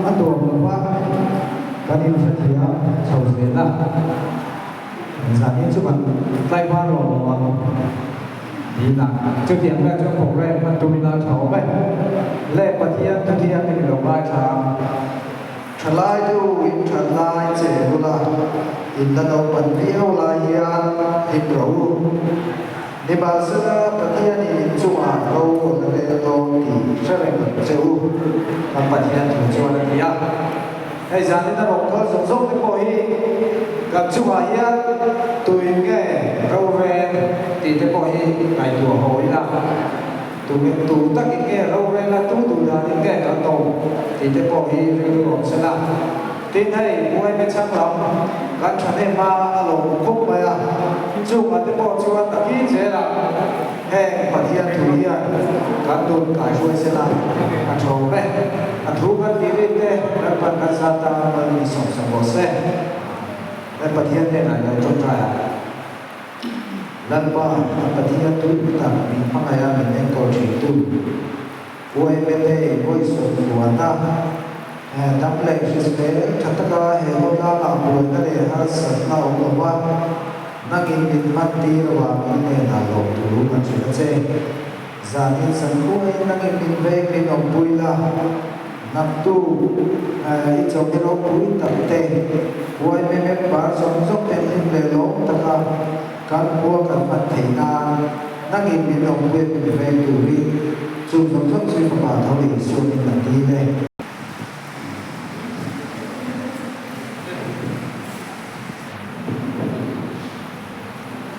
a nuam lo va, kan inhrethiam chho zel a. Zanin chu kan tlaivar lo lo ang tiin a chutiang vel chuan program hman tum ila tha awm e. Le Pathian thuthiam in ilo ngaithla ang. Thalai tu in that lai che bula in la naupan viau lai hian hlim rawh u. Nimahsela Pathianin in chungah ro a la rel dawn tih hre reng ang che u. Kan Pathian thu chuan a ti a. Hei zanin a rawn kal zawng zawng te pawh hi kan chungah hian tuin nge rorel tih te pawh hi ngaihtuah haw ila, tu nge tu takin nge rorel a, tu duh danin nge kan awm tih te pawh hi rilru awm sela. Tin hei Buaime chhang lam kan thahnem a a lawm khawp mai a, chungah te pawh chuan takin zelah Heng Pathian thu hian kan nun kaihruai sela a thawm e. A thu kan tih rin te Lalpan kan zat ta mal min sawmsak rawh se. Kan Pathian hnenah i lo tawngtai ang. Lalpa, kan Pathian tui tak min hmangaih a min enkawl thintu, UMLA Vawisawm Fuana, dam leh hrisel tha taka he khawtlangah buaina leh harsatna awm lo va, nangin min hman tir avangin hnenah lawm tur kan hrilh a che. Zanin sankhuain nangin min veng min awmpui la, naktu i chawhni ropui tak te, YMA member zawng zawng ten hlim leh lawm taka kan khua kan hman theih nan nangin min awmpui a min veng turin chu zawng zawng chu i fapa tho Isuanin a dil e.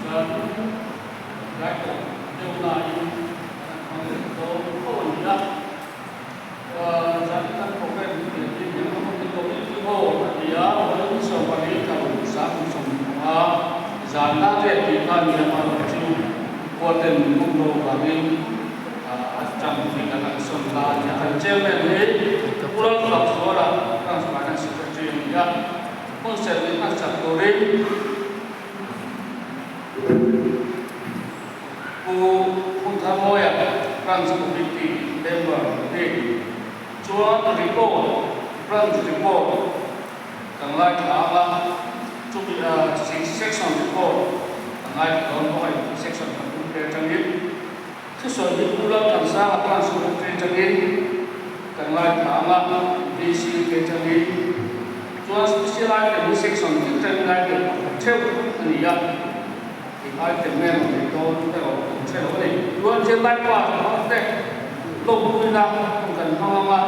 Chuan tlai tawh deuh laiin kan hmang leh dawn tho a ni a. Chuan kan program hi hi Hmangin Community Hall a ni a, vawiin 18 tla 10:15 zan la vel tih kha ni a, amaherawhchu khuaten min bum lo vangin a tang tih kan han sawn ta a ni a. Kan chairman hi Pu Lalfakzuala, Branch Finance Secretary a ni a, concert min hmansak turin Pu Phunthangawia, Branch Committee Member ni chuan report, Branch report kan ngaithla ang a, chumi section report kan ngaithla dawn bawk a ni, section pathum te atangin thusawi hi Pu Lalthansanga Branch Committee atangin kan ngaithla ang a, VC te atangin chuan special item hi section tin atangin item pakhat theuh a ni a. I item nge maw nei dawn erawh kan hre lo a ni. Chuan zirlai pa hmang te lawmpuina hun kan hmang ang a,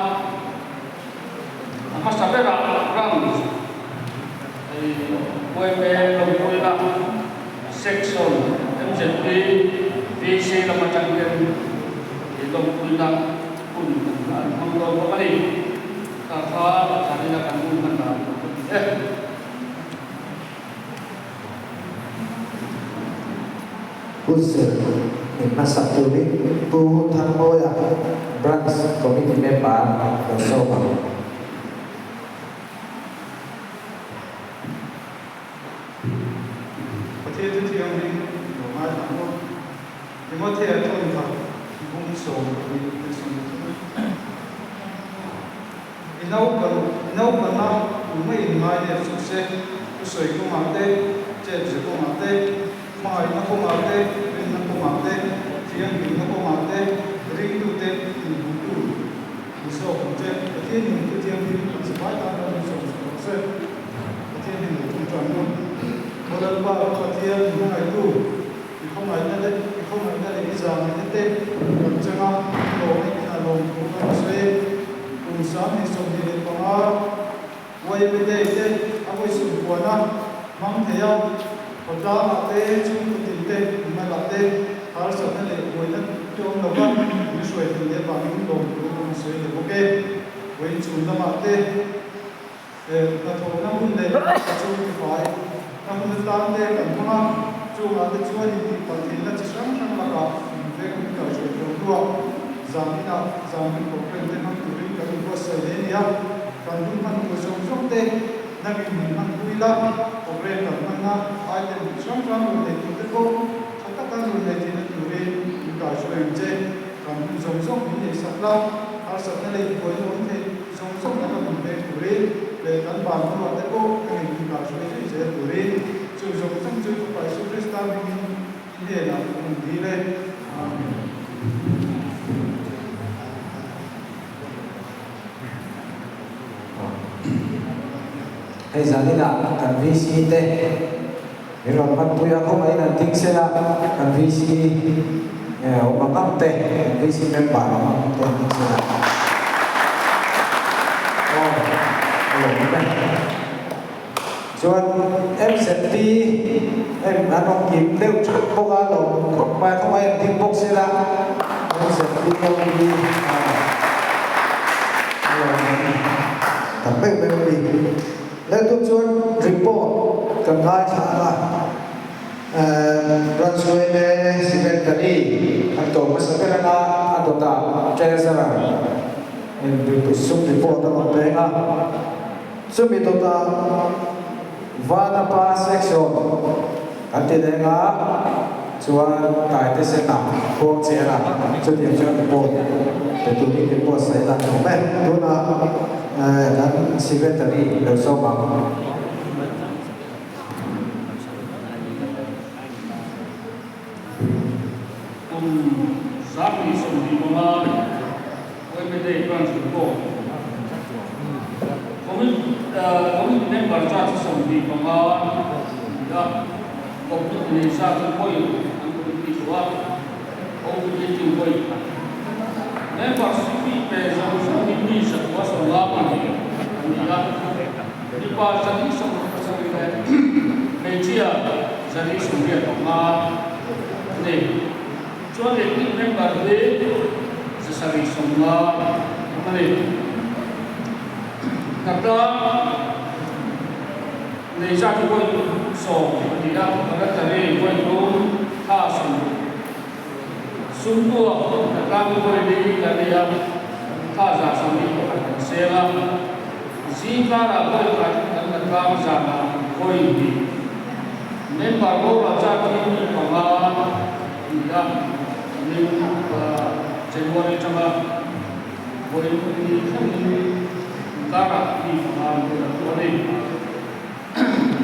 a hmasa berah branch hei yma lawmpuina section MZP VC lam atang ten i lawmpuina hun kan hmang dawn bawk a ni. Kha kha zanina kan hun hman dan tur ka ti e. Pu Zir min hmasak turin Pu Thangmawia, Branch Committee Member lo sawm ang. Pathian chu thianghlim lo ngaithla ang aw. Timothea thawntha bung 12 leh 33. I naupan i naupana tumah in ngai nep suh se, thusawi kawngah te, chetze kawngah te, hmangaihna kawngah te, rinna kawngah te, thianghlimna kawngah te, ringtute inhmuhtu ni zawk ang che. Pathian in thu thianghlim kan sivai tan ram in sawm sak rawh se. Pathian in lo ṭawngṭai maw? Aw Lalpa, ka Pathian, i hmangaihtu, i khawngaihna leh i khawngaihna leh i zahngaihna te kan chang a, i lawm e a lawm thu kan sawi e. Kum 2025 YMA Day te a vawi sumpuana hmang thei a, khawtlangah te, chhungkaw tin te, mimalah te harsatna leh buaina te awm lo va, min hruai thei leh avangin lawm thu kan sawi leh bawk e. Vawiin chhun lamah te. Hnathawhna hun leh ka chung tifai na hun atan te kan hmang a, chungah te chuan intihpalh theihna chi hrang hrang lakah min veng min kalhruai tawh hnuah zan inah zan hun program te hmang turin kan inbuatsaih hle nia, kan hun hman tur zawng zawng te nangin min hman pui la, program kan hmanna item chi hrang hrang rawn nei tur te pawh tha taka rawn nei theihna turin min kalhruai ang che, kan hun zawng zawng min neihsak la, harsatna leh inbuaina awm thei. zawng zawng laka min veng turin leh kan ban hnuah te pawh ka ngeihnihah hruai zui zel turin chu zawng zawng chu Fapa Isu Krista hmingin i hnenah ka rawn dil e. Amen. Hei zaninah kan VC te min rawn hmanpui a, khawngaihin an ding sela kan VC awm ang ang te, kan VC member awm ang ang te an ding sela. Aw, a lawmawm e. Chuan MZP em an rawn kim deuh theuh bawk a, lawmawm khawp mai a, khawngaihin an ding bawk sela MZP ho hi a lawmawm tak meuh meuh a ni. Lehtum chuan report kan ngaithla ang a, Ranswele Secretary an tawh hmasa ber ang a, a dawtah Treasurer in sum report a rawn peng a, chumi dawtah Vanapa Section kan ti leng a, chuan Taitesena Khuangchera chutiang chuan report pe turin min buatsaih dan awm e. Tunah kan Secretary lo sawm ang. Kum 2025 Wembley Branch Report Committee member charge 25 ni a, Committee nei sa chu vawi an committee tho a, OPD chu vawi khat. Member CP pe zawng zawng hi mi zakua sawmnga pahnih an ni a, mipa 177 leh hmeichhia 185 an ni. Chuan ethnic member hi 750 awm a ni. Hnatlang nei zat hi vawi 10 a ni a, voluntary vawi thum thla 60. Sumtuak hnatlang hi vawi li kan nei a, thla 141 kan seng a. Zingkarah vawi khat kan hnatlang zanah vawi hnih. Member boral zat hi mi panga ni a, nin January atanga vawi ni thlengin inkarah mi panga an boral tawh a ni.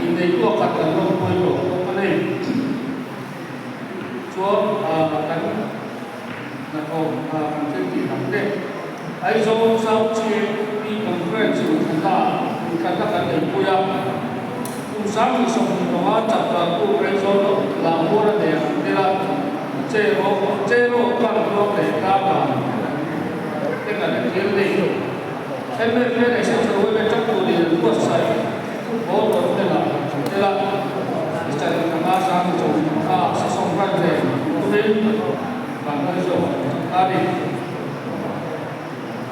Inneitu a khat kan rawn pawi tawh bawk a ni. Chuan kan hnathawk kan thil tih dang te Aizawl South CAP Conference inthlanna kan neihpui a. Kum 2025 chapter tu Aizawl Lammual a nei ang tel a, Cheraw Cheraw tlang tluang leh tlanglam te kan thil nei. MFA leh Central Women chapter in an buatsaih football tournament ah an tel a, Mister Inthanga Sangchawng kha session run ve tumin Vanlal zawk an chak ta a ni.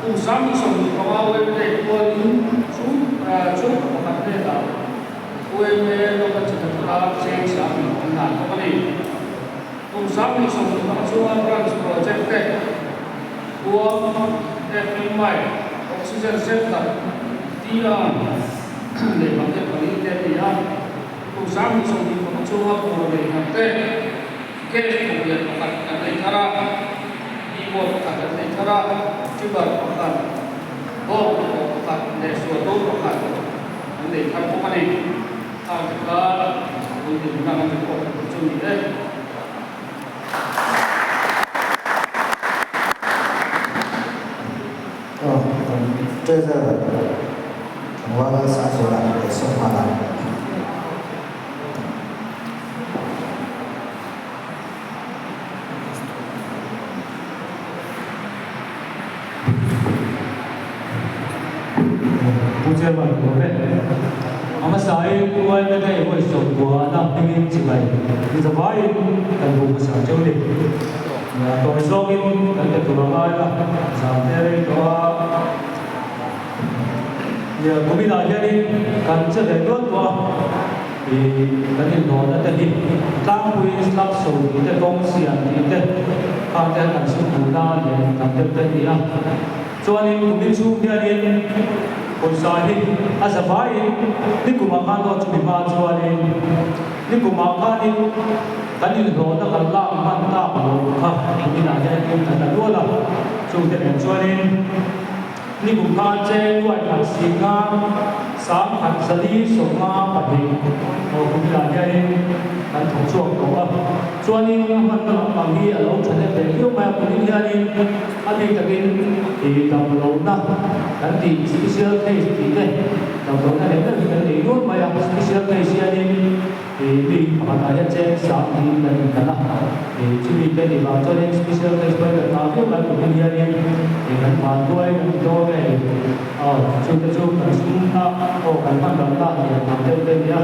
Kum 2025 UMA kualin chu chu pakhat hnenah UMA local chhunchhura cheng sang an hlan bawk a ni. Kum 2025 chhunga branch project te kuang FMI, Oxygen Center, TR leh bucket pali te a ni a. Kum 2025 chhunga phur nei khat te Gas thawklian pakhat kan nei thar a, keyboard pakhat kan nei thar a, tuber pakhat, bawng hnathawh pakhat leh sualdawn pakhat kan nei thar bawk a ni. Khang te kha tun dinhmun a kan report tur chu ni e. Aw, kan treasurer Tlangvala Sangzuala leh Sawmhmala. Pu Chairman ka lawm e. A hmasain Pu Aimedei hawi sawmkuahna hmingin chibai ni zavaiin kan bu hmasa teuh ni. Tawi zawngin kan pe tur a ngai a, zan te rei tawh a. Kuminah hianin kan che ve tual tuah a. Kan inhlawhna te hi tlangpuiin slab so tih te, kawng siam tih te khang te kan sum hmuhna leh tam deuh te a ni a. Chuanin kumin chhung hianin pawisa hi a za vaiin nikumah khan aw chumi hma chuanin nikumah khanin kan inhlawhna kan lak hman tak lo kha kuminah hianin kan la nual a. Chungte nen chuanin. Ni kum khan cheng nuai khat singa 10 4 52 aw kum inah hianin kan thawk chhuak tawh a. Chuanin a hmanna lampang hi a lo tha hnem ve viau mai a, kumin hianin a bik takin ih damlohna kan tih special case tih te damlohna leh deuh hi kan nei nual mai a, special case hianin ih mi pakhatah hian cheng sang tiin kan inkalh a, ih chumi te nih vang chuanin special case pawh hi kan ngah viau mai a, kumin hianin ih kan vanduai kan ti dawn nge ni. Aw, chute chu kan sumna aw kan hman lohna lian tham deuh te a ni a.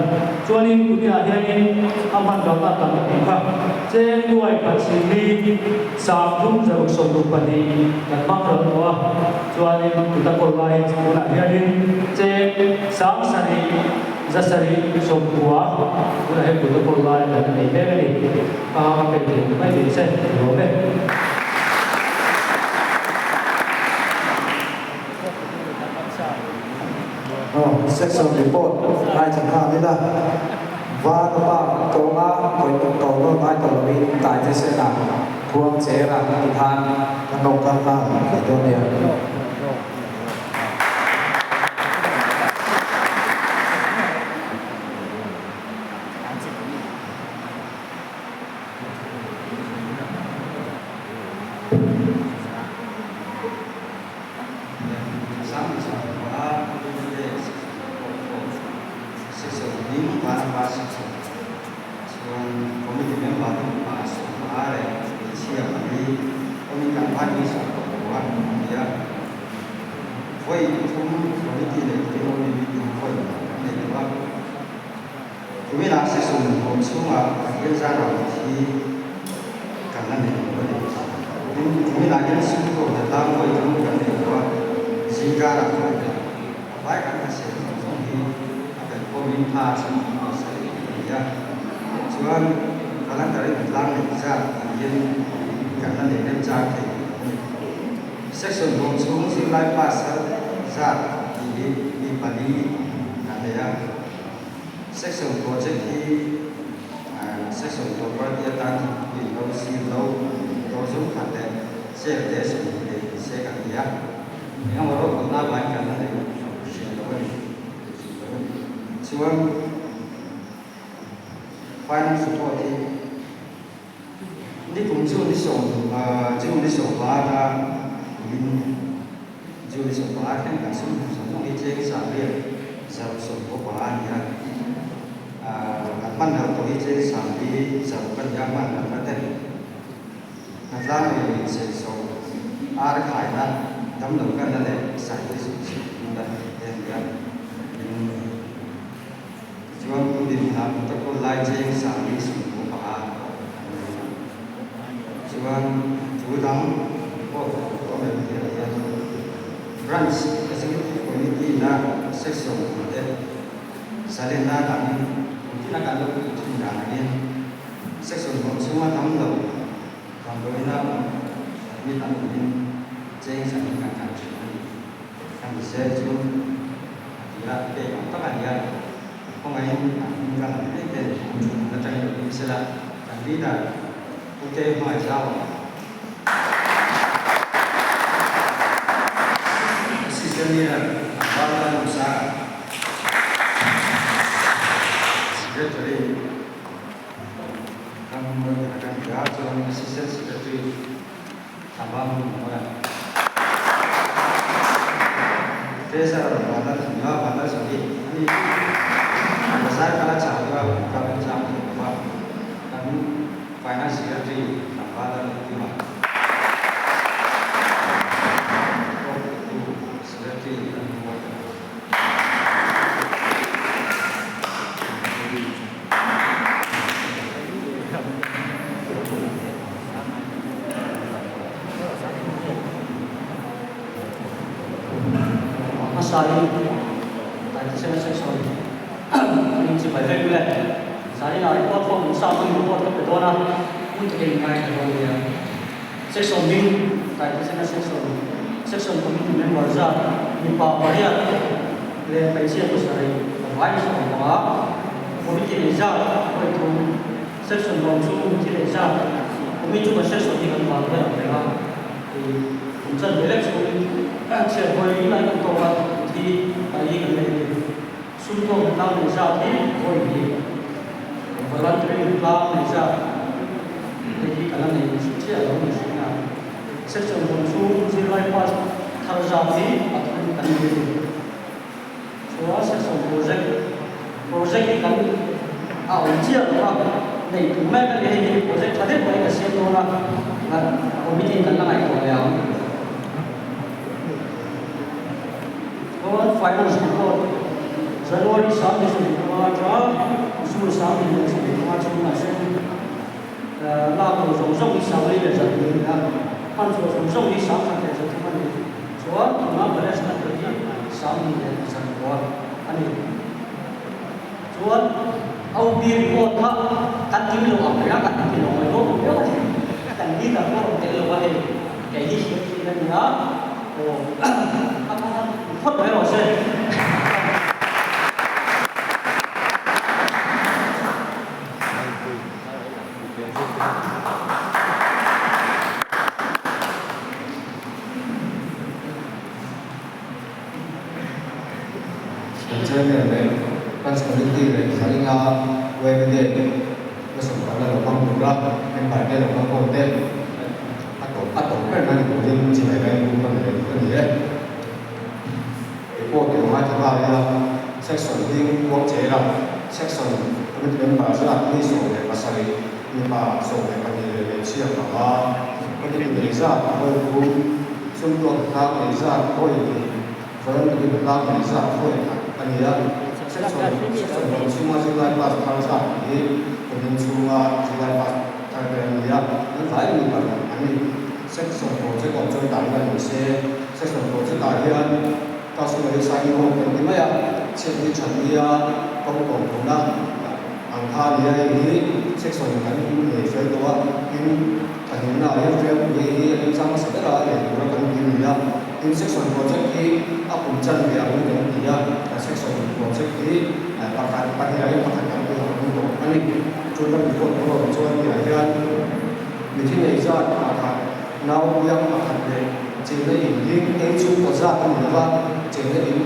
Chuanin kuminah hianin a hman lohna tam a tih kha cheng nuai khat sili 30 662 kan hmang ro tawh a. Chuanin kuta kawl laiin tunah hianin cheng 7,700 9 tunah hian kuta kawl lai kan nei mek a ni. Ka ka pek thei ta mai ni se, lawm e. Aw, section report ngaithla nghal ila, van a pa kan tawng a, kawih tawng nawn ngai tawh lovin tai te sen a khuang cher a ti khan kan rawn kal nghal thei dawn nia. Hmasain Taitesena Section in chibai vek ule. Zaninah report form an sa hmangin report ka pe dawn a, hmun takin in ngaithla dawn nia. Section hming Taitesena Section, Section Committee member zat mipa pariat leh hmeichhia pasarih pavai 15, Committee nei zat 3, Section lawm chu thil ei zat, Committee chu kan Section hi kan vang vel ang reng a. Kum chanve lek chhungin chhiat vawi in an kan tawk a, thi pali kan nei a ni. Sum tawk na tlang nei zat hi vawi hnih, voluntary na tlang nei zat hei hi ka la nei chiah lo ni hrin a. Section zawng chhung zirlai pass thar zat hi pathum kan nei a ni. Chuan section project, project hi kan a awm chiah lo a, neih tum mek a ni. Hei hi project tha deuh mai ka siam dawn a, committee kan la ngaihtuah leh ang. Chuan finance report, January 2025 atanga June 2025 chhungah sum lak loh zawng zawng hi 40 leh 100 a ni a, hman chhuah zawng zawng hi 1103 a ni. Chuan tuna balance kan tih hi 2109 a ni. Chuan OB report kha kan kim lo ang reng a, kan ti lo mai bawk viau a ni. Kan leader pawh rawn tel lo a hei, kei hi hriat thin a ni a, aw a kha khan phawt mai rawh se. Kan chairman leh Branch Committee leh Salinga YMA te sawrkarna lo hmang tura member te lo hmang khawm te a tawp a tawp ber na ni turin chibai vai bum ka pe duh a ni e. Report i lo ngaithla nghal ila section hming kuang chela section committee member zat mi 17 mipa 12 leh hmeichhia panga committee nei zat vawi thum Sumtuak tlang nei zat vawi hnih, voluntary tlang nei zat vawi khat a ni a. Section section lam chhunga zirlai pass thar zat hi kumin chhunga zirlai pass thar te an ni a, an vai mi pahnih an ni. Section project awm chuan dan la ni se, section project ah hian customary signing off kan ti mai a, chhiat hi that nia kawng tawm thawhna ang kha a ni a, hei hi section kan nei fel tawh a, tin, Pahnihna ah hian Fiangpui hi a lemchang hmasa ber a lei tura kan ti ni a. Tin, section project hi a kum chan ve ang kan ti a, kan section project hi pakhat, pahnih ah hian pakhat kan ti ang tum tawh a ni. Chu kan report tur awm chuan tihah hian mithi nei zat pakhat, nau biang pakhat leh chenna in ding ei chhungkaw zat a ni lova, chenna in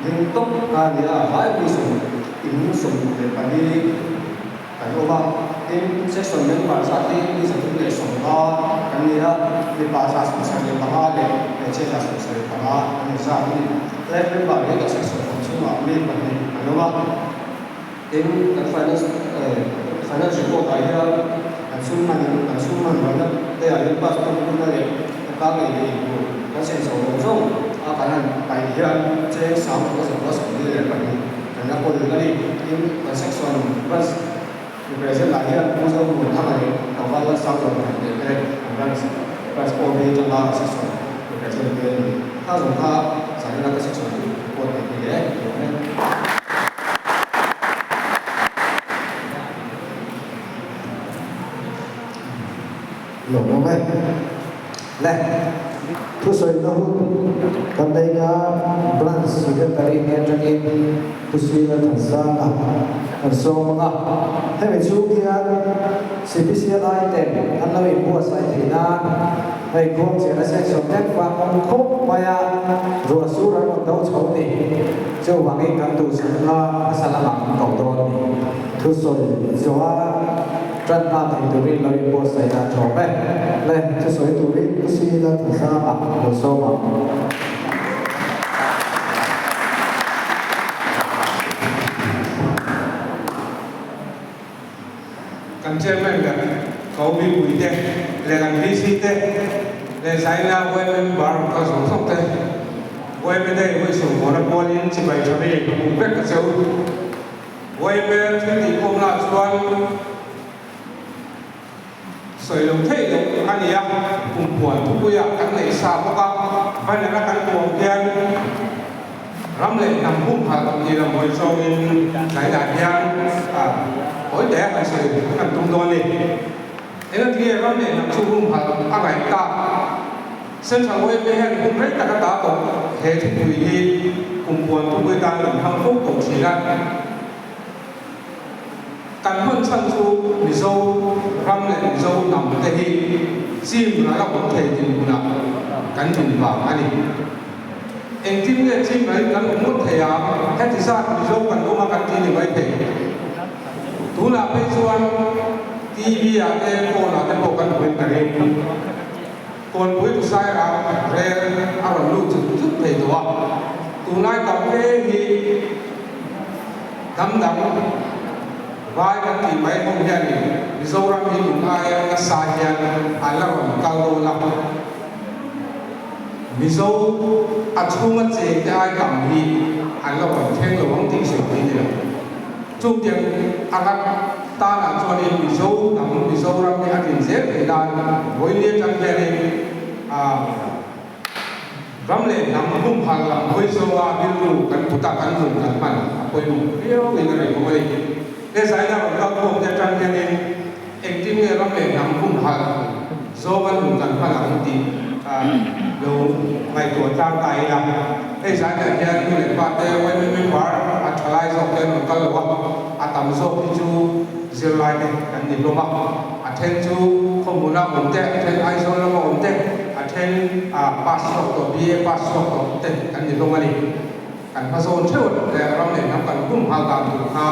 ding tawp a ni a, vai mi sawm in 14 Kan awm a, tin, section member zat hi mi 315 kan ni a, mipa 75 leh hmeichhia 75 an ni zat a ni. Life member hi kan section awm chhungah mi pahnih an awm a, tin, kan finance finance report ah hian kan sum hman kan sum hman rualna te ah hian pass tum hunna leh khawtlang ei leh intur kan sen chho zawng zawng a kan han paih hian cheng 9,142. Kan la kawl a ni. Tin, kan section branch represent ah hian Pu Zohmun Thanga leh Tlangval Lalsangzawm Thang teh te an branch branch OB atanga section represent te a ni. Kha zawng kha zanin a ka section report theih ni leh ti awm e. Lawm awm e. Le, thusawina hun kan nei nga Branch Secretary hnen atangin Pu Sina Thansanga kan sawm ang a. Hemi chhung hian CPCLI ten an lo inbuatsaih theih nan hei khuang chehna section tek vang awm khawp mai a, ruah sur an rawn do chho ni. Chuvangin kan duhsakna hmasa lamah kan ko dawn ni. Thusawi zawha Ṭan nghal thei turin lo inbuatsaih dah ṭhawm e. Le, thusawi turin Pu Sina Thazama lo sawm ang. Kan Chairman leh ka U Mipui te leh kan VC te leh Zaina yma member ka zawng zawng te yma Day vawi sawmvawna pualin chibai ṭha mi ka hmuh vek a che u. Yma thil tih khawm lah chuan sawi lo theih loh a ni a, kumpuan thupuiah kan neih sa bawk a, banner a kan puang hian ram leh hnam humhalh tih lam hawi zawngin tlaiah hian tawi te han sawi kan tum dawn a ni. Engati ram leh hnam chu humhalh a ngaih tak? Central YMA hian kum rei tak ata tawh he thupui hi kumpuan thupui tan kan hmang fo tawh thin a. Kan hman chhan chu Mizo ram leh Mizo hnam te hi chim ral a awm thei dinhmunah. kan din vang a ni. Engtin nge chimral in kan awm ngawt thei a, heti zat Mizo kan awm a kan ti ni mai thei. Tunah phei chuan TV ah te phone ah te pawh kan hmuin ka ring. Kawnpui Tusaira rel a rawn lut zut zut thei tawh a, tunlai tam fe hi hnam dang vai kan tih mai ho hianin Mizoram hi tun aia nasa hian an la rawn kal dawn a. Mizo a chhunga cheng te ai tam hi an la rawn thleng lo ang tih sawi thei ni lo. Chutiang anga tanah chuanin Mizo hnam Mizoram hi a tlin zel thei nan vawiin atang hianin ram leh hnam humhal lam hawi zawnga rilru kan put a, kan nun kan hman a pawimawh viau in a rinawm a ni. He zaina rawn kal khawm te atang hianin engtin nge ram leh hnam humhal zawnga nun kan hman ang tih lo ngaihtuah tlang ta ila. Hei zainah hian nu leh pa te yma member a thalai zawk te an rawn kal lo a, a tam zawk hi chu zirlai te kan ni hlawm a, a then chu khawhmuna awm te, a then Aizawl lama awm te, a then pass chhuak tawh BA pass chhuak tawh te kan ni hlawm a ni. Kan hma zawn theuh leh ram leh hnam kan hum hal dan tur kha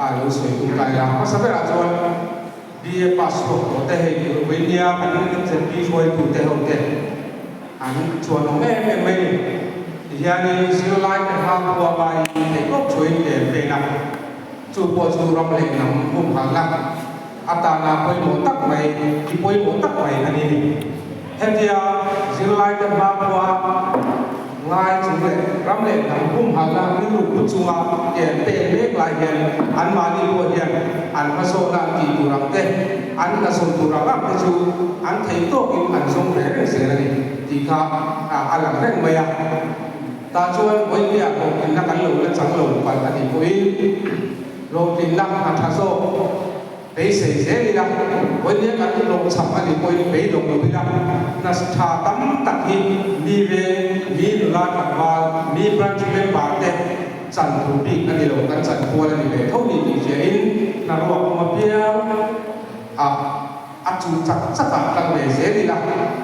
a lo sawi tum ta ila. Hmasa berah chuan BA pass chhuak tawh te hei Ruinia kan MZP hruaitu te ho te an chuan awm em em mai ni. Tihianin zirlai te hma khua vaiin theihtawp chhuahin tel pen a, chu pawh chu ram leh hnam humhalna atana pawimawh tak mai, ti pawimawh tak mai a ni ni. Hetia zirlai te hma khua ngai chung leh ram leh hnam humhalna rilru put chunga ken pen mek lai hian anmahni pawh hian an hmasawnna an tih tur ang te, an hnazawn tur ang ang te chu an theih tawkin an zawng ve reng zel a ni tih kha a lang reng mai a. Tah chuan vawinia hlawhtlinna kan lo la chang lo palh a nih pawhin hlawhtlinna a tha zawk. Beisei zel ila, vawinia kan hlawh chhap a nih pawhin beidawng lo ila, hna tha tam tak hi mi veng, mi nula tlangval, mi branch member te chan tur bik a ni lo, kan chan kual a ni ve tho ni tih hriain hna ruak awm apiang a a chu chak chak ah kal ve zel ila,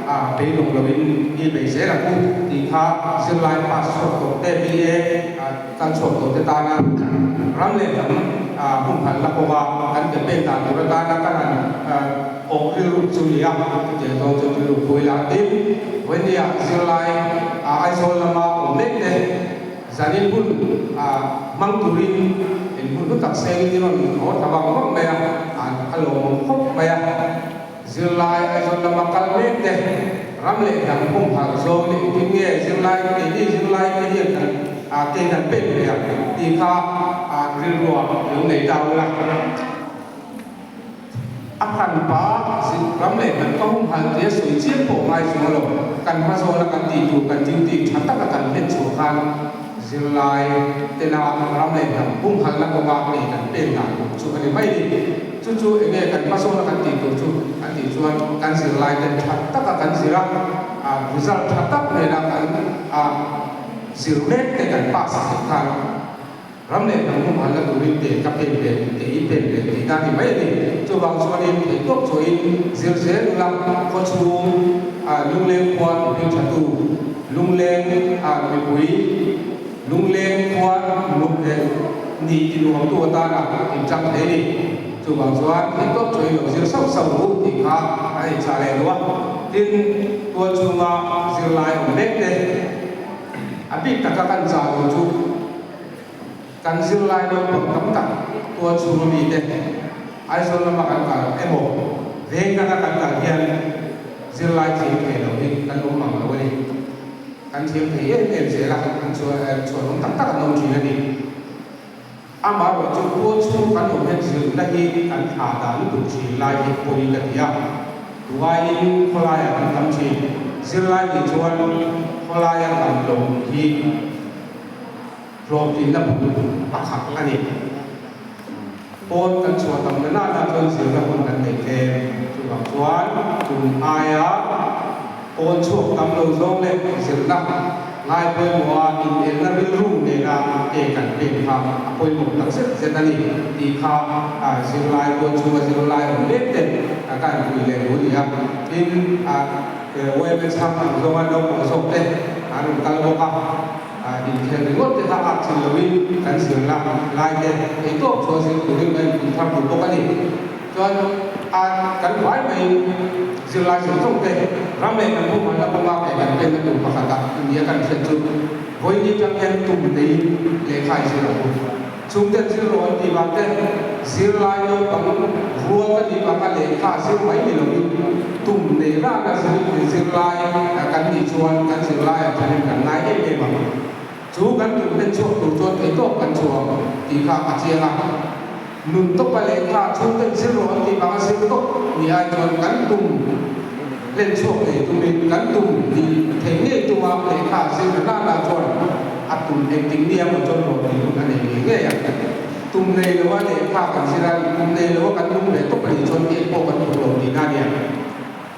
a beidawng loin i bei zel ang u tih kha zirlai pass chhuak tawh te, BA kal chhuak tawh te tana ram leh hnam humhalh la kawnga kan ke pen dan tur atana kan han awh rilru chu ni a, chutiang zawng chu rilru pui la. Tin, vawinia zirlai Aizawl lama awm mek te zanin hun hmang turin in hun hlu tak sengin i rawn haw thla vang vang mai a, a lawmawm khawp mai a. Zirlai Aizawl lama kal mek te, ram leh hnam humhalh zawng leh engtin nge zirlai keini zirlai te hian kan ke kan pek ve ang tih kha rilruah lo nei ta ula. A hranpa ram leh hnam ka humhalh tia sawi chiam pawh ngai chuang lo, kan hma zawna kan tih tur kan duty tha taka kan hlen chhuah khan zirlai tena ram leh hnam humhalhna kawnga ke kan pen dan tur chu a ni mai ni. Chu chu eng nge kan hmasawn a kan tih tur chu an tih chuan kan zirlai ten tha taka kan zir a, result tha tak nena kan zir mek te kan pass theih khan ram leh hnam humhalna turin te ka pen ve te i pen ve tih na ni mai a ni. Chuvang chuanin theihtawp chawhin zir zel ula khawchhung lungleng khua mipui thatu lungleng mipui Lungleng khua nih ti nuamtu atana inchang thei a ni. Chuvang chuan theihtawp chawi lo zir sauh sauh ru tih kha a inchah leh lo a. Tin, tual chhunga zirlai awm mek te a bik taka kan chah lo chu kan zirlai naupang tam tak tual chhunga mite Aizawl lama kan kal emaw veng danga kan kal hian zirlai thiam thei lo hi kan awm mang lo a ni. Kan thiam thei em em zel a, an chhuan awm tak tak an awm thin a ni. Amaherawh chu tual chhung kan awm hian zirna hi kan thlah dah lutuk thin lai hi pawi ka ti a. Tuaiin khawlaiah kan tam thin. Zirlai nih chuan khawlaia tam lo hi hlawhtlinna bul pakhat a ni. Pawn kan chhuah tam na nana chuan zirna hun kan nei tlem. Chuvang chuan tum aia pawn chhuak tam lo zawng leh zirna ngai pawimawha inelna rilru nena ke kan pek kha a pawimawh tak zet zet a ni tih kha zirlai tuan chhunga zirlai awm mek te ka inpui leh duh a ni a. Tin. Yma chhang ang zawnga naupang zawk te an rawn kal bawk a, inkhel ringawt te kha ak chin loin kan zirna lai te theitawp chuan zir turin kan inpui thar duh bawk a ni. Chuan a kan vai mai zirlai zawng zawng te ram leh hnam humhalna kawnga ke kan penna tur pakhatah nia kan hriat chu vawiin atang hian tum neiin lehkha i zir ang u. Chungte zir rawh an tih vang te, zirlai naupang rual ka nih vanga lehkha zir mai ni loin tum nei rana zirlai kan nih chuan kan zirlaiah thanin kan ngai em em ang. Chu kan tum hlen chhuak tur chuan theihtawp kan chhuak tih kha a chiang a. Nun tawpa lehkha chhungten zir rawh an tih vanga zir tawp ni ai chuan kan tum hlen chhuak ngei tumin kan tum tih theih ngei tuma lehkha zir rana chuan a tum engtik nia maw chuan rawh tih hun a nei ngei ngei ang. Tum nei loa lehkha kan zir a, tum nei loa kan lung ve tawp a nih chuan ek pawh kan tum lo tihna a nia.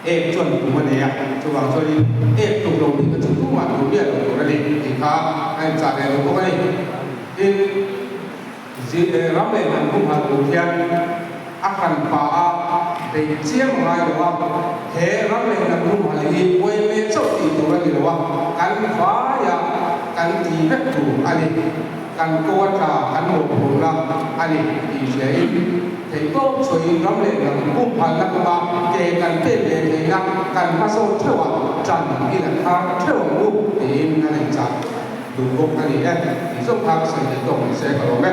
Ek chuan tum a nei a, chuvang chuanin ek tum lo tih kha chu tumah tur miah lo tur a ni tih kha a inchah leh lo bawk a ni. Tin. Ram leh hnam humhalh tur hian a hran pa a beih chiam a ngai lo a, he ram leh hnam humhalh hi yma chauh tih tur a ni lo a, kan vaia kan ti vek tur a ni, kan ko a tla kan mawhphurhna a ni tih hriain theihtawp chhuahin ram leh hnam humhalhna kawnga ke kan pek leh theihna kan hmasawn theuh a, ṭan i la thar theuh ang u tiin a nei chak. Duh bawk a ni e, tih zawng kha ka sawi thei tawk ni se ka lawm e.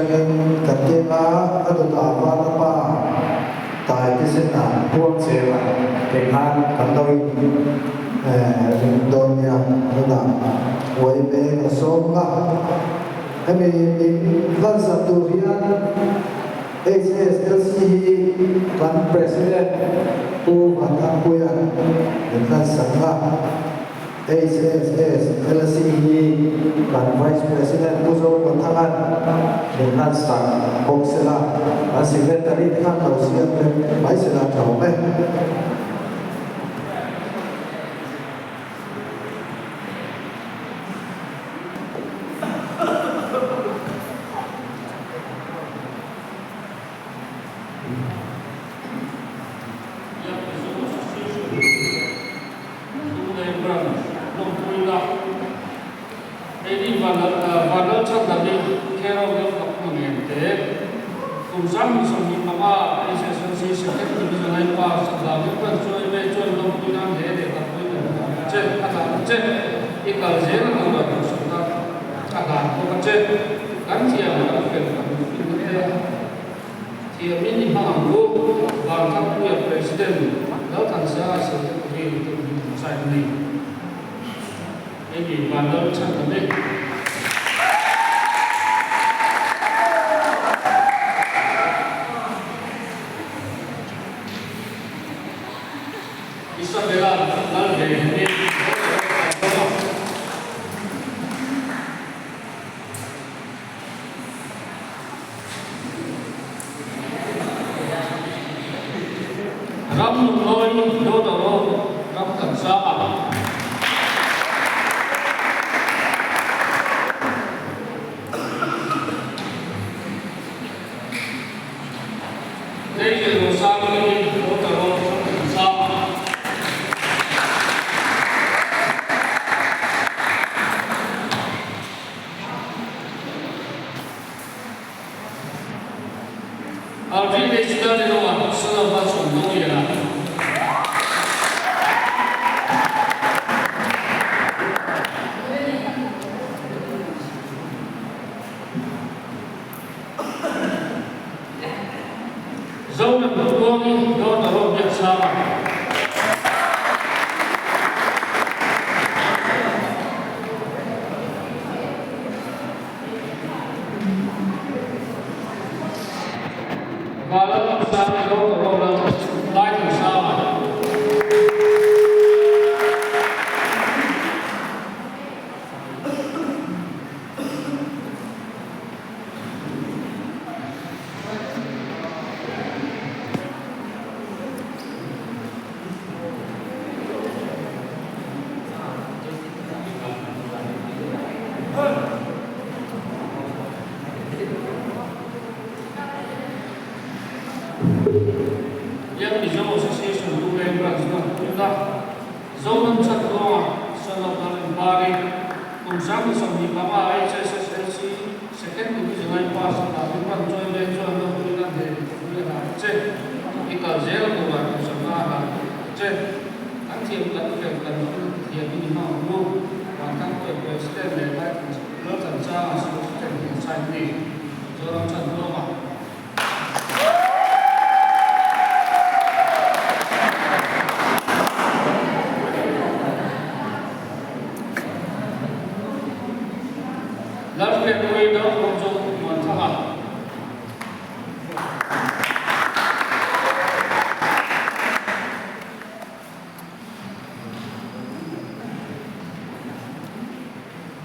Atangin kan keng a, a dawtah Vana Pa Taitesena Puangchela te khan kan lo in ring dawn nia. Tunah uai veng a sawm a, hemi min hlansak tur hian HSLC hi kan President Pu Vanthangpuia'n min hlansak a. HSSLC hi kan Vice President Pu Zomuanthanga'n min hlansak bawk sela, kan Secretary te khan lo siam rem mai sela tha awm e. Lunglei Branch lawmpuina Lady Vanlalchhandami Care of Lalfakna nen te kum 2025 HSLC Second Division a in pass a hla vek Branch chu yma chuan lawmpuina an hle leh kalpui kan hlan a che a hlan a che i kal zel a tura duhsakna a hlan bawk a che kan thiam kan fel kan finna te Thiamin i hmang ang u, Vanthangpuia President Lalthansanga Secretary te min an sign a ni. Hei hi Vanlalchhan a ni. Isabella Lalvehemi Lalvehemi. Ram nunnawi dawt a rawk ram kan sa a. David Rosangin dawt a rawk ram kan sa a. Alvin National Inoa Son of a Chhawmdawng Liana. Zoram Tuangi Daughter of Biaksanga. Vanlalawmsanga Daughter of Lalaithansanga. Young Mizo Association Lunglei Branch chuan tuna Zoram Chhatluanga Son of Lalrinpari kum 2025 HSSLC Second Division a i pass a dah in rawn chawi ve chuan lawmpuina hneh pui a hlan che. I kal zel tura duhsakna a hlan che. Kan thiam kan fel kan hun thiam in i hmang ang u. Vanthangpuia President leh Lalthanchanga Secretary hian sign ni. Zoram Chhantuama. Lalhriatpuii Dawrpui chu Muanthanga.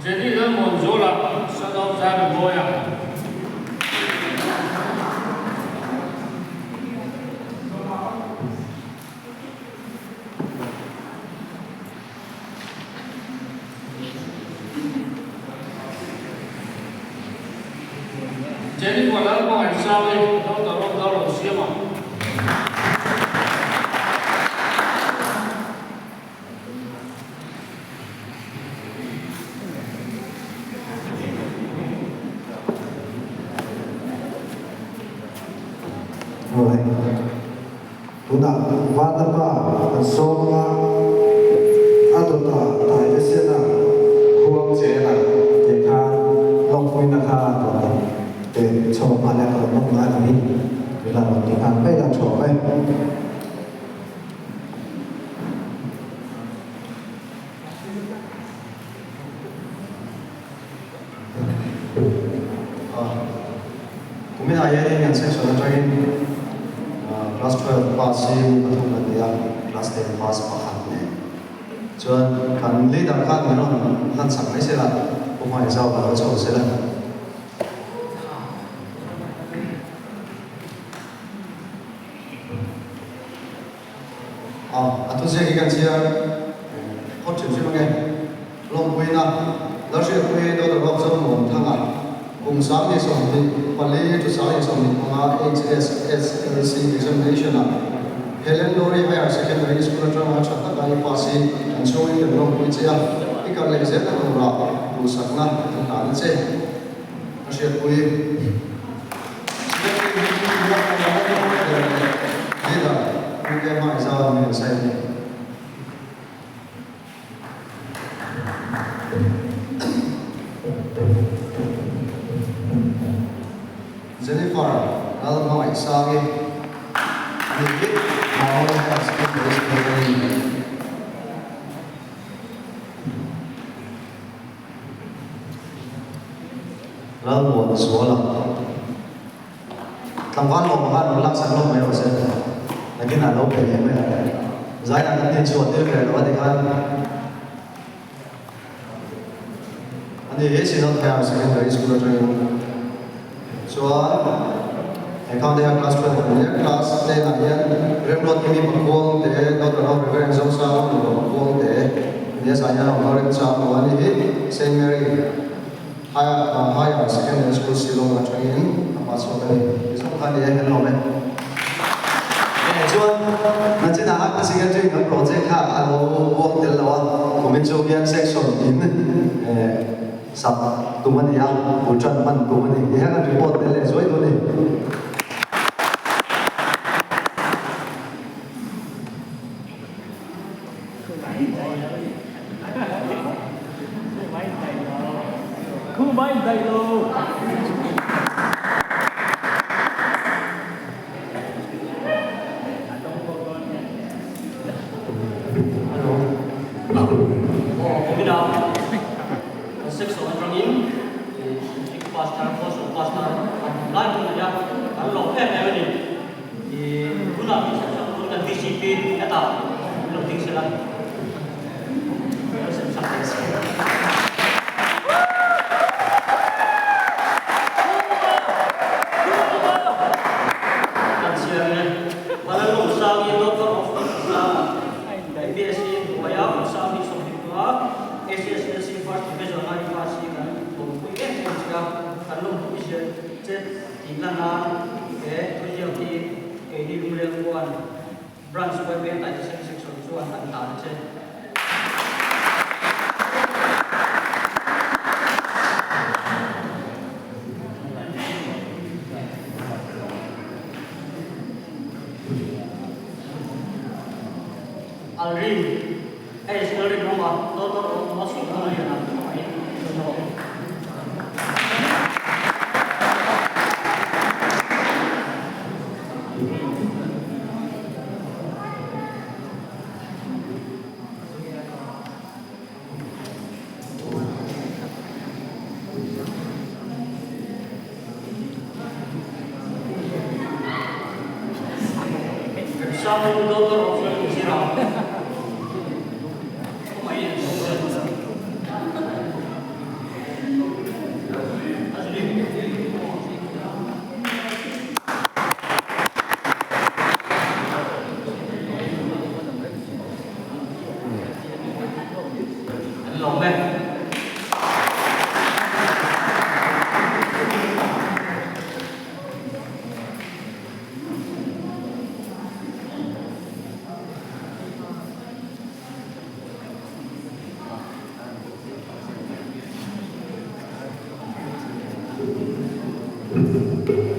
Jenny Lalmuanzuala, son of Zarimawia. Jennifer Lalhmangaihsangi, Doctor of Lalrosiama. Tunah Vanapa an sawm a, a dawtah Taitesena khuang chena tih khan lawmpuina kha a rawn ni. Pe chho nghal e, ka lo hmang ngai lovin ila rawn ti nghal mai la tha awm e. Kuminah hianin kan section atangin class 12 pass hi mi pathum kan nei a, class 10 pass pakhat nen. Chuan kan leader khan min rawn hlan chak mai sela, Pu Hmaizau ka lo chho sela. A, a thuziak hi kan chhiar phawt hrim hrim ange. Lawmpuina, Lalhriatpui Daughter of Zomuanthanga, kum 24 to 25 HSSLC examination-ah Helen Lowry Higher Secondary School atanga tha taka i pass hi kan chhungin kan lawmpui che a, i kal leh zelna turah duhsakna kan hlan a che. A hriatpui. Secretary hi Biakpui Auditor leh Leader Pu K Hmaizau min sawi a ni. Jennifer Lalhmangaihsangi a ni hi Mao Higher Secondary School a ni. Lalmuanzuala. Tlangval lawm khan rawn laksak lawk mai rawh se. Nakinah lo pe leh mai ang. Zaina kan nen chhuah tir ve lo a ti khan. Ani hi Synod Higher Secondary School atangin chuan he khang te hian class 12 an ni a, class 10 ah hian Remruat Kimi Pakuang te, Daughter of Reverend Zosang Nupa Pakuang te, nia zai hian a awm a, Remchang lo a ni hi Saint Mary Higher Secondary School Shillong atangin a pass chhuak a ni. Ti zawng kha a ni e, kan lawm e. Chuan nachinah a ka secretary kan project kha a lo buang tel lo a, kumin chu hian section in sak tum a ni a, bul tan hman tum a ni. Ti hian kan report tel leh zuai dawn a ni.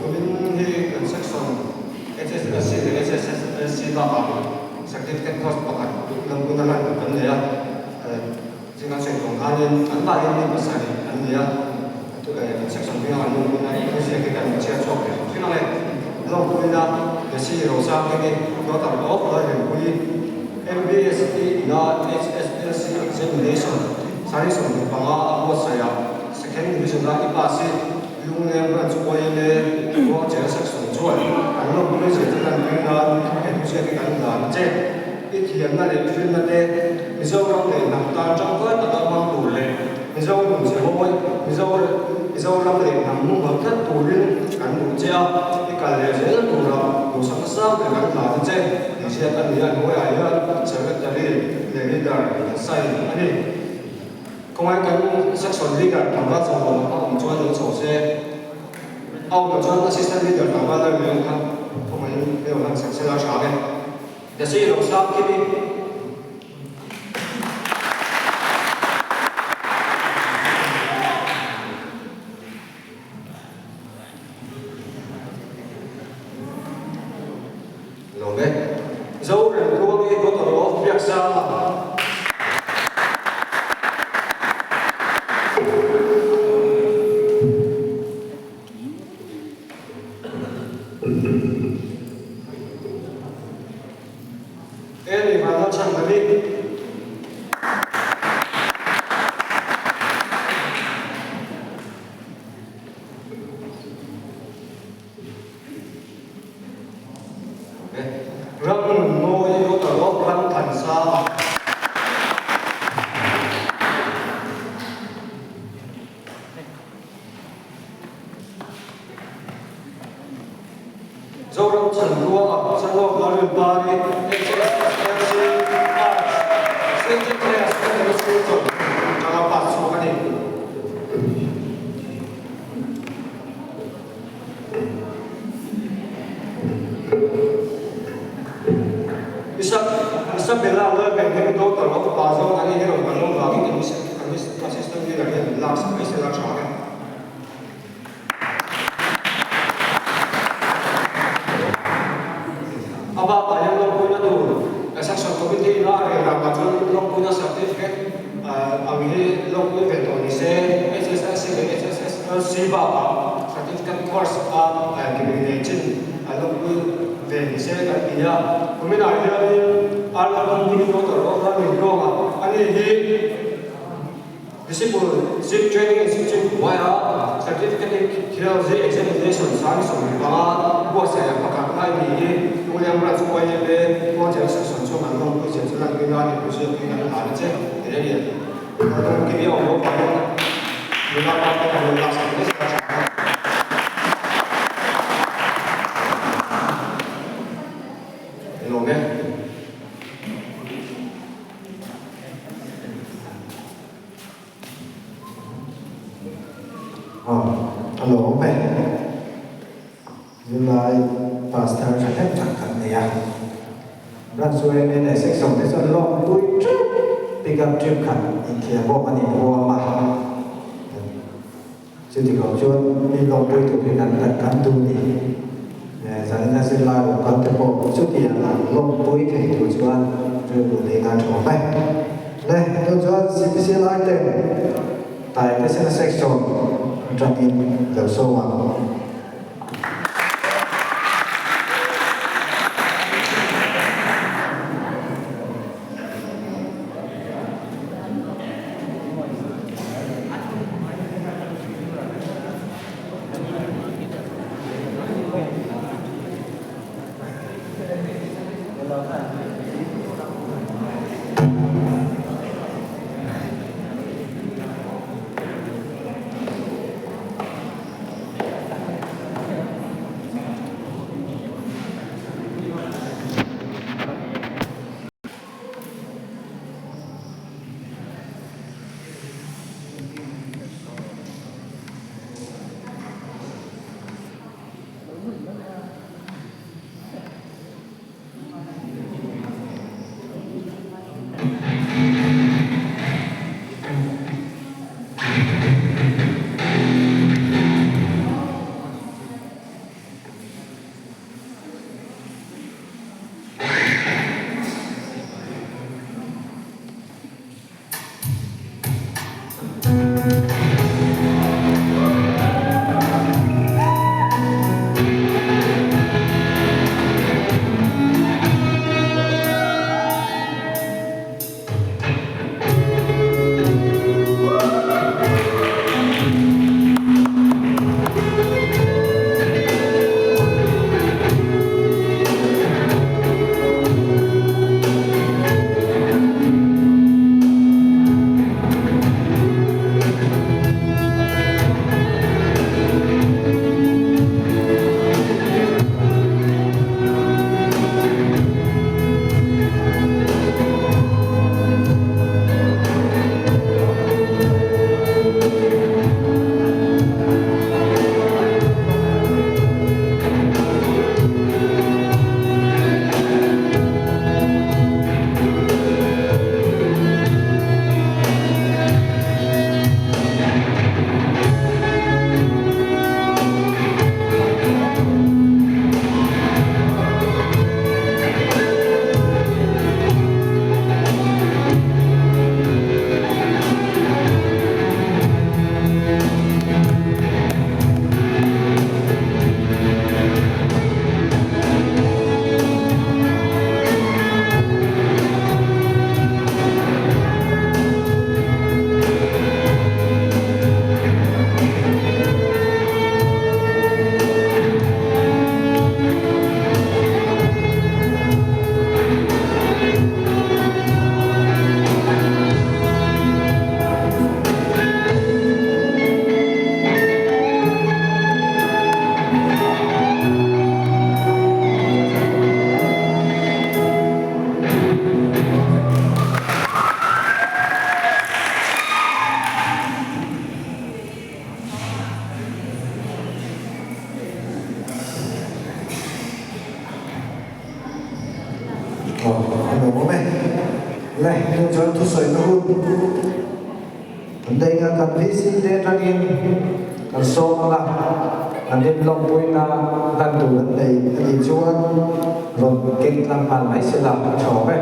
Kumin hi kan section HSSC leh HSSC bakah certificate course pakhat lampuina hlan tur kan nei a, zing an sawi tawng khanin an mahni mi pasarih an ni a, kan section hming a kan lungpuina hi thuziak hi kan chhiar chhuak leh thin ang e. Lawmpuina Desi Rosangkimi Daughter of Lalrinpuii, MBSE ina HSLC Examination Sari 15 a buatsaih ah Second Division a i pass i Lungleng Branch YMA Ruangchel Section chuan an lawmpui zia chu lan tir nan he thuziak hi kan dan che. I thiamna leh finna te Mizoram leh hnam tan tangkai taka hmang tur leh Mizo nun che mawi, Mizo Mizoram leh hnam mumhal tlat turin kan duh che a, i kal leh zel tura duhsakna sang ber kan hlan che tih hriat a ni a, hnuaiah hian Secretary leh Leader an sign a ni. Khawngaih kan Section Leader tlangval chawlhawm a awm chuan lo chho se, a awm loh chuan Assistant Leader tlangval la riang kha khawngaihin hmel han sak sela tha e. Desi lo sang kim i. Lo ve. Zo Remtluang i daughter of Biaksanga. Eni van a chhan ta bik. Ram nunmawi Daughter of Ramthansanga. Zoram Chhanruanga Chhanruak Lalrin Pari HSSLC Arts St. Clair Secondary School chawlh tanga pass chhuak a ni. Isabella Lalbenhemi daughter of Pa Zawng a ni hi rawn kan lawm vangin kan assistant leader hian min laksak mai sela tha e. A bakah hian lawmpuina tur Section Committee ina a rel danah chuan lawmpuina certificate ang hi lawmpui ve tawh ni se, HSSC leh HSSLC bakah certificate course a degree nei chin lawmpui ve ni se kan ti a. Kuminah hianin Arlapui Daughter of Ramingruanga ani hi Disciple Zip Training Institute hnuaia Certificate in Theology Examination sang 15 buatsaih a pakhat lai niin Lungleng Branch YMA Puangcheng Section chuan an lawmpui zia chu lan rin a ni thu ziak in an hlan a che tih a ni. Kalkawng kimi a awm loh vangin nula pa te kan lo laksak mai zel a tha a. Lawm e. Aw, a lawm e. Zirlai pastor tha hlek tak kan nei a. Branch YMA leh section te chuan lawmpui teuh pick up trip khat inthiam bawk a ni huam a. Chuti kawng chuan mi lawmpui tur hi kan kan duh ni. Zanin a zirlai awm kal te pawh chutiang ang lawmpui thei tur chuan rilru nei nan tha awm e. Le, tun chuan CPC lai te Taitesena section atangin lo sawm ang. Le, hnu chuan thusawina hun kan nei nga kan VC te atangin kan sawm ang a, an inlawmpuina hlan tur an nei a nih chuan rawn keng tlang nghal mai se la a tha awm e.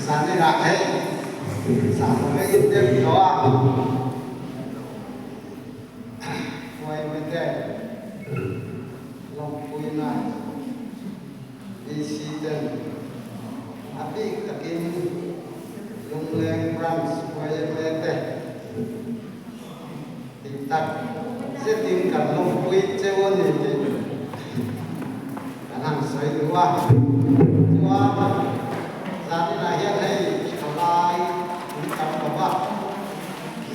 Zaninah hei zan rei deuh tawh a, Huaimete lawmpuina DC ten a bik takin Lungleng Branch YMA te tih tak zetin kan lawmpui cheu a ni tih kan han sawi duh a. Chuan zaninah hian hei thalai in tam lo va,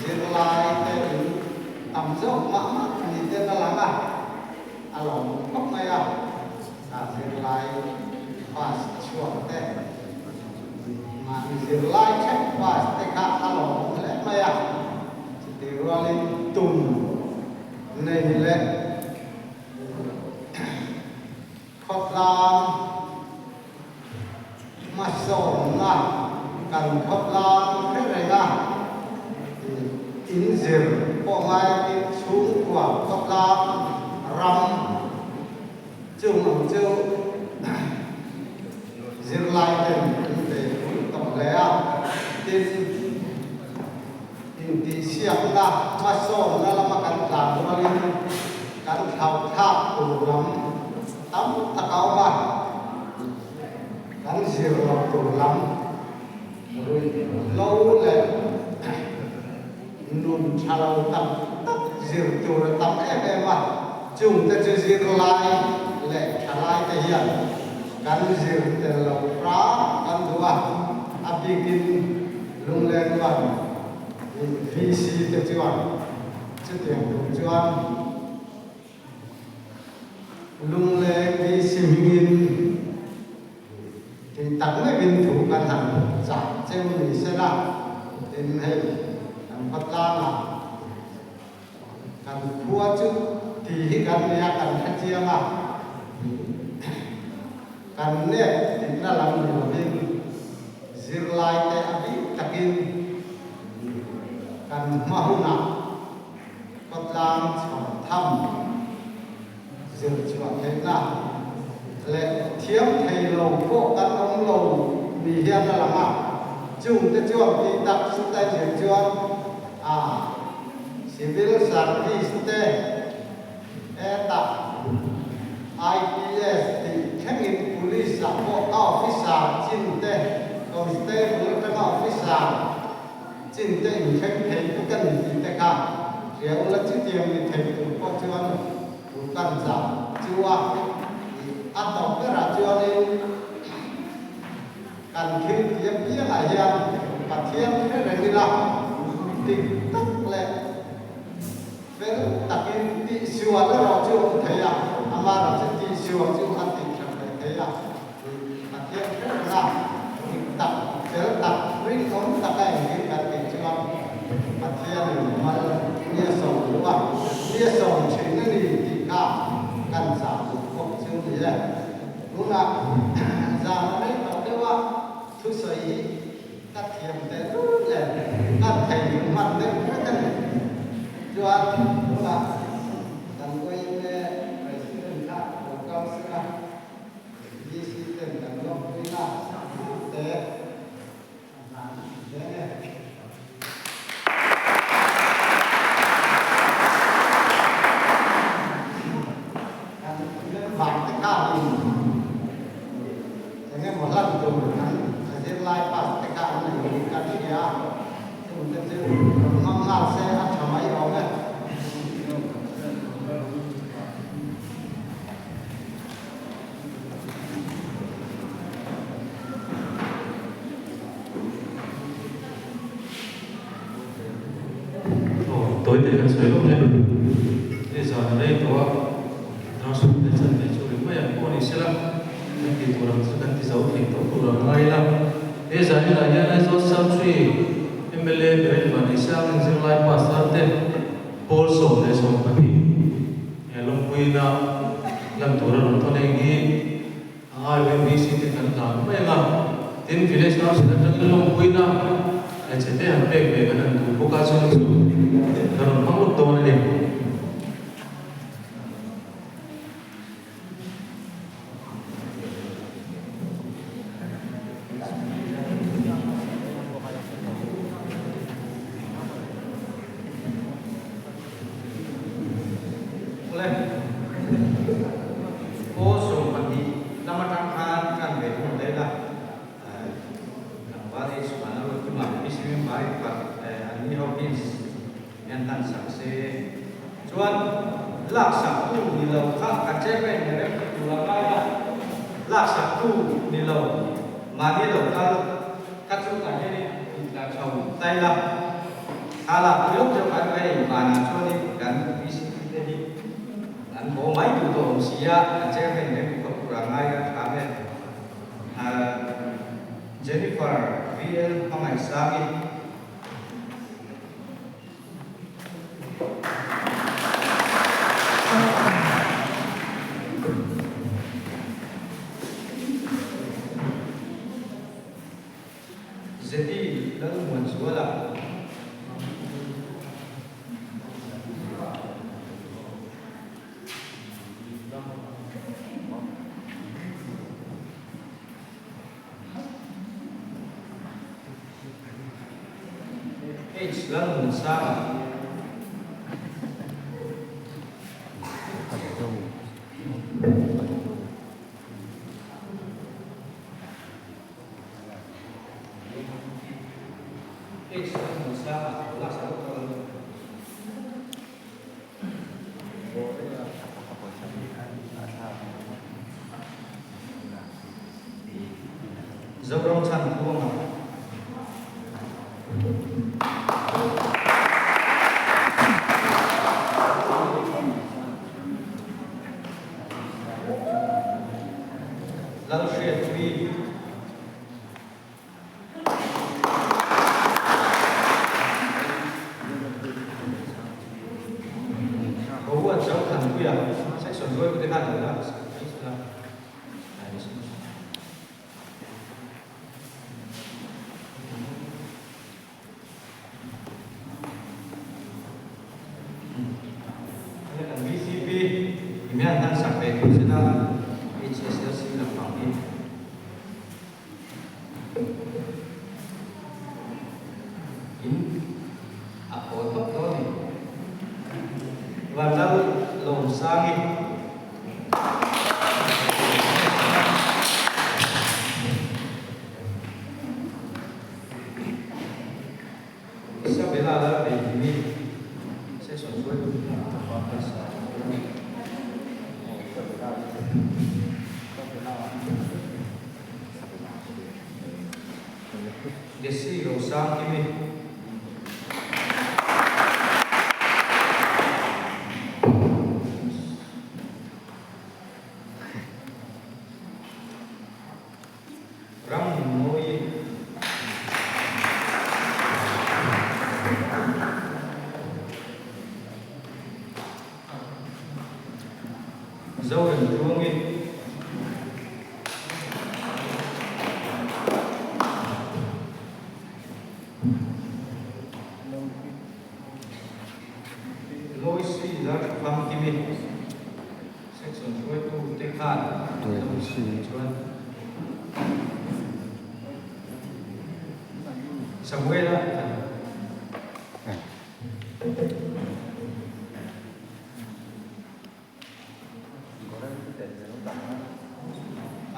zirlai te in tam zawk mah mah ni ten a lang a, a lawmawm khawp mai a. A zirlai pass chhuak te, mahni zirlai theuh pass te kha a lawmawm hle mai a, chutih rualin tum nei leh khawtlang hmasawnna kan khawtlang hre reng a, inzir pawh ngaiin chhungkua khawtlang ram Chung ang chu zirlai ten an ve pui tawh hle a, tin, intihsiakna hmasawnna lama kan tlan rualin kan thlauhthlak tur lam tam tak a awm a, kan zir loh tur lam ruihhlo leh Nun tha lo tak tak zir tur a tam em em a, chungte chu zirlai leh thalai te hian kan zir tel lo hram kan duh a, a bikin Lungleng chuan VC te chuan chutiang tur chuan Lungleng VC hmingin Tih tak meuhin thu kan han chah cheu ni se la, tin hei kan khawtlangah kan khua chu ti hi kan nia kan hre chiang a, kan nep tihna lam ni lovin zirlai te a bik takin kan hma hunah khawtlang chhawr tham Zir chhuah theihna leh thiam thei lo pawh kan awm lo ni hian a lang a, chungte chuan tih tak zet a zir chuan a civil service te hetah IPS tih thlengin police ah pawh a officer chin te constable atanga officer chin te inthleng thei vek a ni tih te kha hria ula chutiang ni thei tur pawh chuan Thu kan zah chu a ih a tawp berah chuanin kan thil ti apiangah hian Pathian hre reng ila dik tak leh fel takin tihsual erawh chu awm thei a, amaherawh chu tihsual chu a tih that leh thei a, ih Pathian hre reng a dik tak fel tak rinawm taka engkim kan tih chuan Pathianin mal ni a sawm duh a, ni a sawm thin a ni tih kha kan zah duh bawk chu ni e. Tunah zan a rei tawh deuh a, thusawi hi ka thiam teh lul nen kan thei duh hman deuh vek a ni. Chuan tunah kan YMA President kha lo kal sela, VC ten kan lawmpui na te, Aw, tawi te kan sawi lawk le. Hei zan a rei tawh a, dar sum te chan ve chu ri mai ang pawh ni sela. Kan tih tur ang chu kan ti zo thei tawh tur ang ngai ila. He zaninah hian Aizawl South Tree mla Beryl Vanneihsangin zirlai pastor te pawl 12 he lawmpuina lan tur a rawn thawn eng hi a ngai VC te kan hlan mai ang a. Tin, Village Council atangin lawmpuina hmeichhe te han pek ve kan han duh bawk a, chung chu ka rawn hmang lawk dawn a ni. Awle, Pawl 12 lam atang khan kan ve thung daih la, tlangval H Vana Ruatkima, PC member pakhat an ni ho hi hian hlan sak se. Chuan lak sak tu ni lo kha kan chairman ni reng tur a ngai a, lak sak tu ni lo mahni lo kal kha chu kan hian in tla chho tai la, kha lak pui lawk deuh khan hei vanah chuanin kan VCP te hi an haw mai duh tawh awm si a, kan chairman reng khawp tur a ngai a tha em. Jennifer VL Hmangaihsangi. Zeti Lalmuanzuala. H Lalmunsanga. H Lalmunsanga lak sak lawk dawn a ni. Zoram chhan tluanga. Lalhriatpui. Ho an chau than pui a, section ruai pute khan lo la mai sela. Kan VCP imian han sak ve tur sela HSLC lampang hi. In a haw tawp dawn a ni. Vanlal Lawmsangi. Isabella Lalbeihimi session hruaitu Jesse Rosangkimi. Ramnunmawi. Zoram tluangin. Loisi Lalthafangkimi Section hruaitu te khan an lo chuan Samuela an.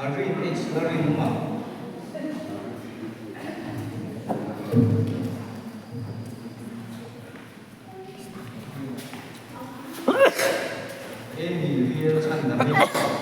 Aldrin H. Larinuma. Amy VL Chhandami.